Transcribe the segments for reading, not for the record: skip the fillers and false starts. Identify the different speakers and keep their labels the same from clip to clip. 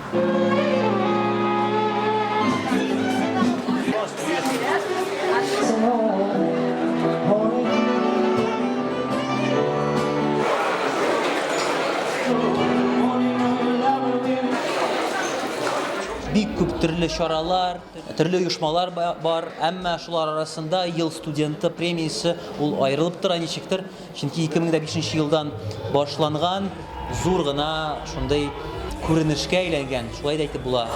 Speaker 1: Бик күп төрле чаралар, төрле оешмалар бар, әмма шулар арасында Ел студенты премиясе ул аерылып тора ничектер, чөнки 2005 елдан башланган зур гына шундый күренешкә әйләнгән, шулай да әйтеп була.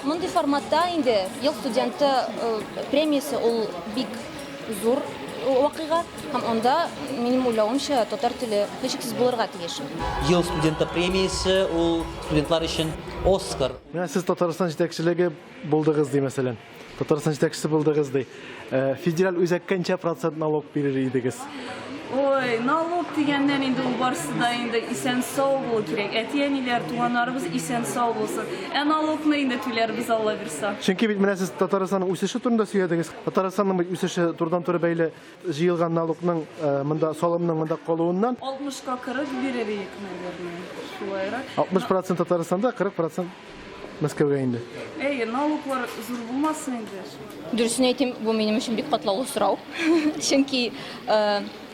Speaker 2: Мондый форматта инде Ел студенты премиясе ул бик зур вакыйга һәм анда, минем уйлавымча, татар теле һичшиксез булырга тиеш.
Speaker 1: Ел студенты премиясе ул студентлар өчен Оскар.
Speaker 3: Менә сез Татарстан җитәкчелеге булдыгыз ди, мәсәлән. Татарстан җитәкчесе булдыгыз ди. Федераль үзәккә ничә процент налог бирер идегез?
Speaker 4: Ой, налог дигәннән инде ул барысы да инде исән-сау булу кирәк. Әти-әниләр, туганнарыбыз исән-сау булсын. Ә налогны инде түләрбез, Алла бирса.
Speaker 3: Чөнки бит менә сез Татарстанның үсеше турында сөйләдегез. Татарстанның бит үсеше турыдан-туры бәйле җыелган налогның монда салымның монда калуыннан.
Speaker 4: 60-ка 40 бирер идек, наверное, шулайрак.
Speaker 3: 60 процент Татарстанда, 40 процент Мәскәүгә инде.
Speaker 4: Әйе, налоглар зур булмасын инде.
Speaker 2: Дөресен әйтим, бу минем өчен бик катлаулы сорау. Чөнки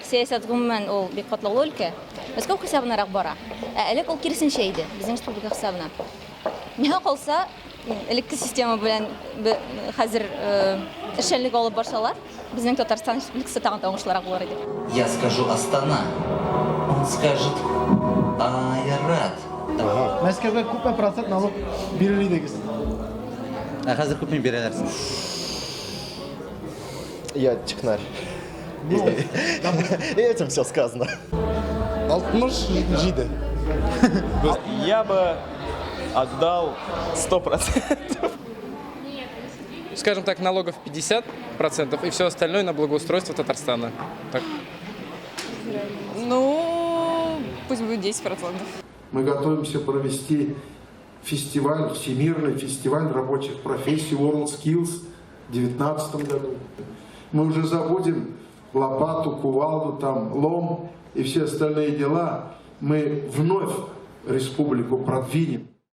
Speaker 2: сәясәт гомумән ул бик катлаулы өлкә. Мәскәү хисабынарак бара. Ә элек ул киресенчә иде, безнең республика хисабына. Миңа калса, элекке система белән хәзер эшчәнлек алып барсалар, безнең Татарстан Республикасы тагын да уңышлырак булыр иде.
Speaker 1: Я скажу Астана, он скажет Айрат.
Speaker 3: Мәскәүгә күпме процент налог бирер идегез?
Speaker 1: Ә хәзер күпме бирәләр соң?
Speaker 5: Я технарь. И этим все сказано.
Speaker 6: 67.
Speaker 7: Я бы отдал 100%.
Speaker 8: Скажем так, налогов 50% и все остальное на благоустройство Татарстана. Так.
Speaker 9: Ну, пусть будет 10%.
Speaker 10: Мы готовимся провести фестиваль, всемирный фестиваль рабочих профессий World Skills в 2019 году. Мы уже забудем лопату, кувалду, там, лом и все остальные дела. Мы вновь республику продвинем.